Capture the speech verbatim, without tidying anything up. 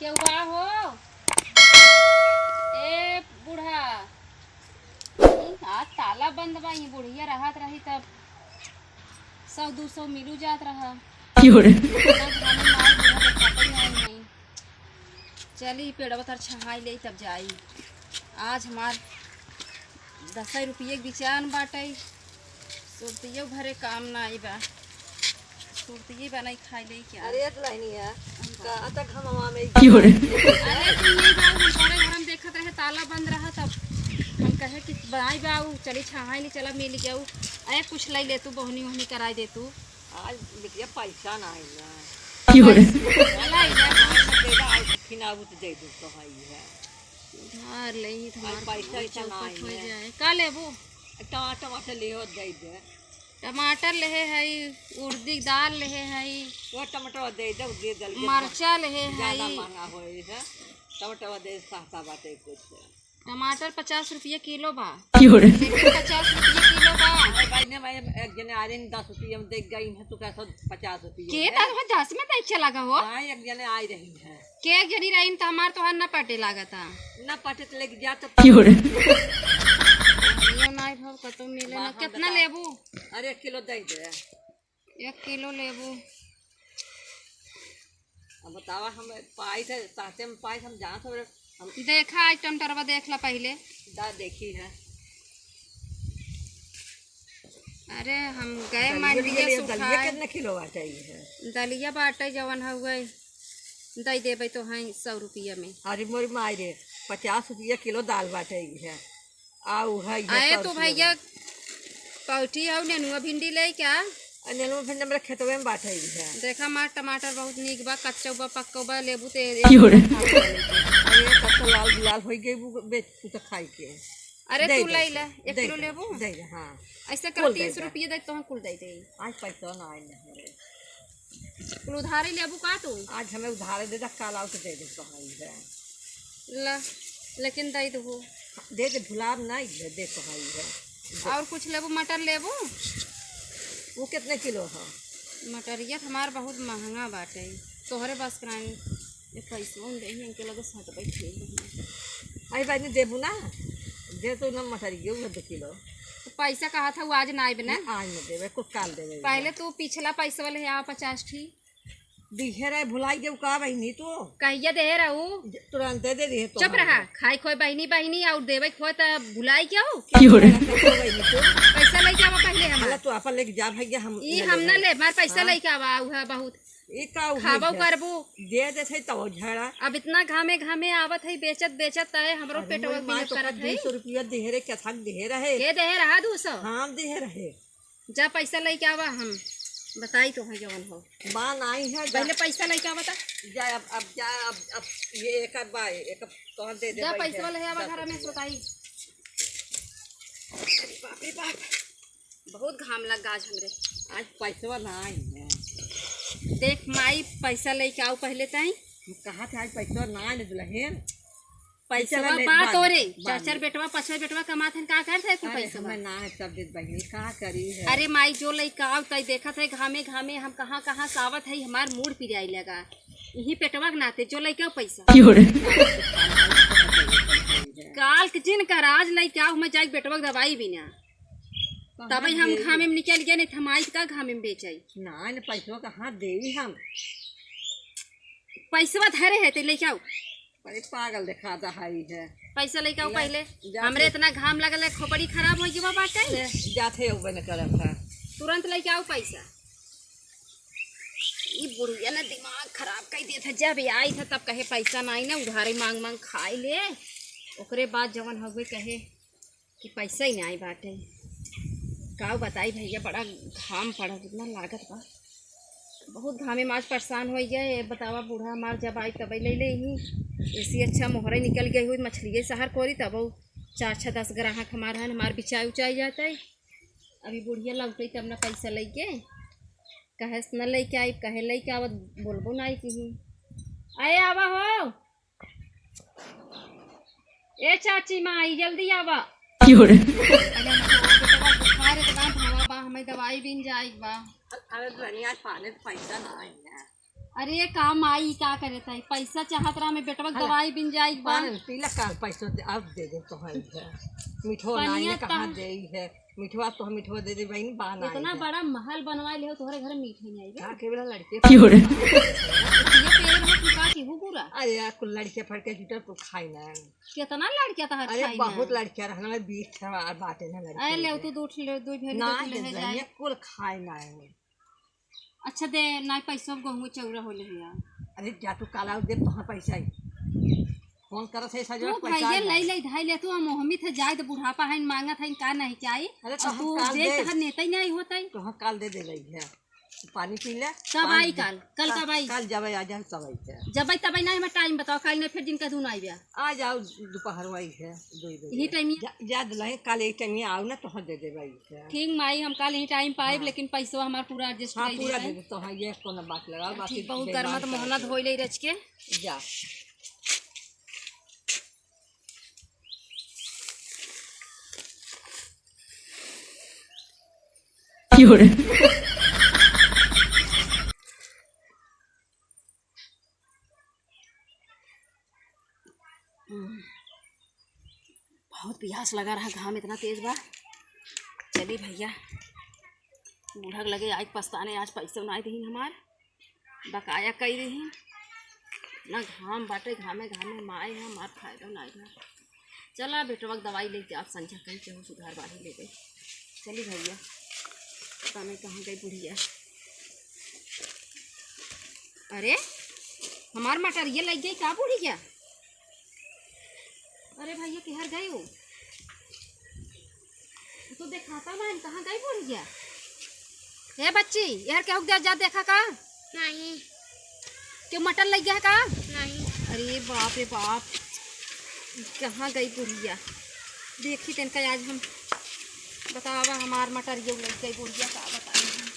केहू बा हो? ए बूढ़ा, ई, आज ताला बंद बा। ई बुढ़िया रहत रही तब सौ दू सौ मिलू जात रहा। क्यों रे? ना घर में मार बूढ़ा के खाते ही आई नहीं। चली, पेड़वा तर छहाई ले तब जाई। आज हमार दस रुपये के बिचान बाटे, सुरतियो भरे काम ना आई बा। सुरतिये बनाई खाई ले क्या? अरे दुल्हनिया, का तक हम हवा में क्यों रे? अरे तू ये बात हम तोरे घर में देखत रहे, ताला बंद रहा, तब हम कहे कि बनाई बाऊ, चली छहाई ले, चला मिल गऊ। अरे कुछ लाई ले तू, बोहनी वोहनी कराई दे तू। आज बिटिया पैसा ना आई ना। क्यों रे? लाई ले। आज दे दे, आज फिर आऊ तो दे दे तो है ही है। उधार ले ही तो आज हमार पैसा ऐसा ना चौपट आई हो है। जाए। का लेबू? टमाटर, टमाटर ले हो दे दे। टमाटर लेहे हई, उड़दी दाल लेहे हई, वो टमाटर दे दे, दे दे, दे दे। मरचा लेहे ज्यादा हई। महंगा होई है, टमाटर दे सस्ता बाटे कुछ। टमाटर पचास रुपये किलो बा। क्यों रे? लेकिन पचास रुपये किलो बा। अरे भाई ने, भाई एक जने आ रहे हैं, दस रुपये में देख गई हैं, तो कैसा पचास रुपये के है? दस में दस में पैसा लगा हो? हाँ, एक जने आ रही हैं। के एक जनी रही तो हमार तोहार ना पटे लागता। ना पटे तो लेके जा तो। क्यों रे? यो नाई भाव कतो मिले ना। बाहर कितना बता। लेबू? अरे एक किलो दे दे। एक किलो लेबू। अब बतावा, हम पाई थे, साथे में पाई थे, हम जहाँ से हम देखा, आज टमाटरवा देख ला पहिले। दा देखी है। अरे, हम गए दलिया मंडिया लिए, दलिया सुखाए। कितना किलो बाटे है? दलिया बाटे जवन हउए, दई देबे तो हैं सौ रुपया में। अरे मोरी माई रे, पचास रुपया किलो दाल बाटे है। आऊ है ये आए तो सब्जी भैया, वाला। पौठी हऊ नेनुआ भिंडी ले क्या? आ, नेनुआ भिंडी मेरे खेतवे में बाटे ही है। देखा मार, टमाटर बहुत नीक बा, कच्चो बा, पक्को बा, लेबू ते एक क्यों रे? खा ले। अरे, कच्चो लाल गुलाल होई गई, वो बेच तू तो खाई के। अरे, दे तू दे, ले ले, एक दे किलो दे, लेबू? दे दे, हाँ। ऐसे कर कुल दे तीस दे। रुपये दे, तो हम कुल दे दे। आज पैसा ना आए नहीं रे। कुल उधारे लेबू का तू? आज हमें उधारे दे दे, काल आउ तो दे दे, तो है ही है। ला, लेकिन दे दो। दे दे, भुलाब ना, दे दे, तो है ही है। और कुछ लेबू, मटर लेबू? वो कितने किलो है? मटरिया तो हमार बहुत महंगा बाटे, तोहरे बस कराई। ये पैसों दे, इनके लगे सट बैठे हैं। आई बात नहीं देबू ना, दे तो ना मटरिया, वो दो किलो। तो पैसा कहा था, वो आज ना आइब ना? आज ना देवे, कुछ काल देवे। पहले तू पिछला पैसा वाले यहाँ पचास ठी। दिहे रहे, भुलाई गयो का बहिनी तू? कहिया देहे रहू? ज-, तुरंते दे दिहे तो चुप हम। रहा। खाए खोए बहिनी, बहिनी और देवे खोए त भुलाई गयो? क्यों रे? बहिनी तू? पैसा लेके आवा पहले हमार। चला तू अपन लेके जा भैया, हम ई ले हम ना लेबे। ले, हमार पैसा हाँ। लेके आवा, उ है बहुत। ई का उ खाबो है? करबू। दे दे थे तो झड़ा। अब इतना घामे घामे आवत है, बेचत बेचत है, हमरो अरे पेटवा मोरी माँ बिना तो करत है। दो सौ रुपया दिहे रहे, क्या था दिहे रहे? के देहे रहा दो सौ? हाँ, दिहे रहे। जा पैसा लेके आवा, हम बताई तो है जवन हो। बा नाई है, जा। पहले पैसा लेके आवा ता। जा अब, अब जा, अब, अब ये एक आध बा, एक अब तोहर दे दे जा भाई पैसा है, ले आवा दस घर में रुपया। बताई। अरे बाप रे बाप, बहुत घाम लग गा आज हमरे। आज पैसवा ना आई है। देख माई, पैसा लेके आऊ पहले ताई। हम कहा थे आज पैसवा ना आई दुल्हन। पैसवा पैसवा ले बा बांध, तोरे, बांध। चाचर बेटवा, पचवा बेटवा कमात हन, का करत है कुल अरे, पैसवा? हमें ना है सब देत बहिनी, का करी है? अरे माई, जो लइका आवत है, देखत है घामे घामे हम कहाँ कहाँ से आवत है, हमार मूड पिराई लगा। यही पेटवा के नाते जो लइका पैसा। क्यों रे? काल के जिन का राज लइका आऊ, मैं जाई बेटवा के दवाई बिना। कहाँ तबे हम देई? घामे में निकल गए, नहीं तो हम आई का घामे में बेचाई। ना, ना, पैसवा कहाँ देई हम? पैसवा धरे है, ते लेके आऊ। अरे पागल देखा दहाई है। पैसा लेके आऊ ले, पहले। जा हमरे फिर। इतना घाम लगल है, खोपड़ी खराब हो गई बाटे। ले, जाते हो बने करत है। तुरंत लेके आऊ पैसा। ई बुढ़िया ना दिमाग खराब कर देत है। जब आई था तब कहे पैसा ना आई ना, उधारे मांग मांग खाई ले। ओकरे बाद जवन हवे कहे कि पैसा ही ना आई बाटे। का बताई भैया, बड़ा घाम पड़ा, कितना लागत बा। बहुत घामे में आज परेशान हो गए। ये बतावा, बूढ़ा हमार जब आई तबे ले ले ही। ऐसी अच्छा मोहरे निकल गई हुई, मछलिए सहर कोरी तब चार छः दस ग्राहक हमार हन, हमार बिचाई उचाई जाता है। अभी बुढ़िया लौटे तब ना पैसा लेके, कहे से न लेके आई, कहे लेके आवत बोलबो ना आई किहीं। आए आवा हो। ए चाची माई, जल्दी आवा। क्यों रे? अरे हमरे बेटवा बुखार इतना धवा बा, हमें दवाई बिन जाए के बा। अरे दुल्हनिया, आज पाले तो पैसा ना आई है। अरे का माई, का करे ताई, पैसा चाहत रहा मैं बेटवा के अरे, दवाई बिन जाई बा। पान पीला काल पैसो दे, अब दे दे तो है इधर। मिठो पनिया नाई ने कहाँ ता- दे है, मिठवा तो हम मिठवा दे दे बहन, बा ना इतना इधर। बड़ा महल बनवा ले हो, तोहरे घर मीठे नहीं आई बा। का के बेला लड़के क्यों रे? ये पेड़ हो कि का केहू बुरा? अरे यार, कुल लड़के फड़के जुटल, कुल खाई ना। कितना लड़किया तहार अरे खाई ना? बहुत लड़किया रहना, मैं बीस ठे बाटे ना लड़के अरे ले, हुए। तू दो ठे ले, दो भेड़ ना दे, तू ले दे, जाए। कुल खाई ना है। अच्छा दे, ना पैसा गहूँ चौरा होले हिया। अरे जा तू काला दे, तोहार पैसा ही। फोन करत है सजवा तू पैसा भैया आ ले जाए। ले धाई ले तू, हम मोहमित है जाए तो बुढ़ापा है, मांगत है, का नहीं चाहिए। अरे तो और हम तू काल देख दे। तहार नेता ही नहीं होता है। तो हम काल दे दे रही है, पानी पी ले। कब पानी आई दे। काल? काल काल, कब आई? काल जब आ जाए तब आई है। जब आई तब आई ना, हमें टाइम बताओ, काल नहीं फिर जिनका धुन आई बा। आ जाओ दोपहर वही है, दो बजे। यही टाइम ही? जा, जा दुल्हन, काल यही टाइम ही आओ ना, तो हम दे दे भाई है। ठीक माई, हम काल यही टाइम पाए, हाँ। लेकिन पैसवा हमार पूरा एडजस्ट हाँ, कर पूरा दे दे। दे, तो हाँ, ये कोनो बात लगाओ, बाकी ठीक, बहुत गर्मा तो मोहना धोई ले रच के। जा। क्यों रे? बहुत प्यास लगा रहा, घाम इतना तेज बा। चली भैया, बूढ़ा के लगे आइके पछताने, आज पैसे नाई दही हमार, बकाया कई दही। ना घाम बाटे, घामे घामे माए है, हमार फायदा नाई है। चला बेटवा के दवाई लेके आप संझा कहीं केहू सुधार बाढ़ी ले गई। चली भैया, पता नहीं कहाँ गई बुढ़िया। अरे, हमार मटरिया लग गई का बुढ़िया? अरे भैया, किहर गई हो? तो देखाता ना, कहाँ गई बुढ़िया? ए बच्ची, यार केहू के जा देखा का? नहीं। क्यों मटर लग गया है का? नहीं। अरे बाप रे बाप, कहाँ गई बुढ़िया? देखी तनका आज हम, बतावा हमार मटरिया लग गई बुढ़िया, का बताई हम।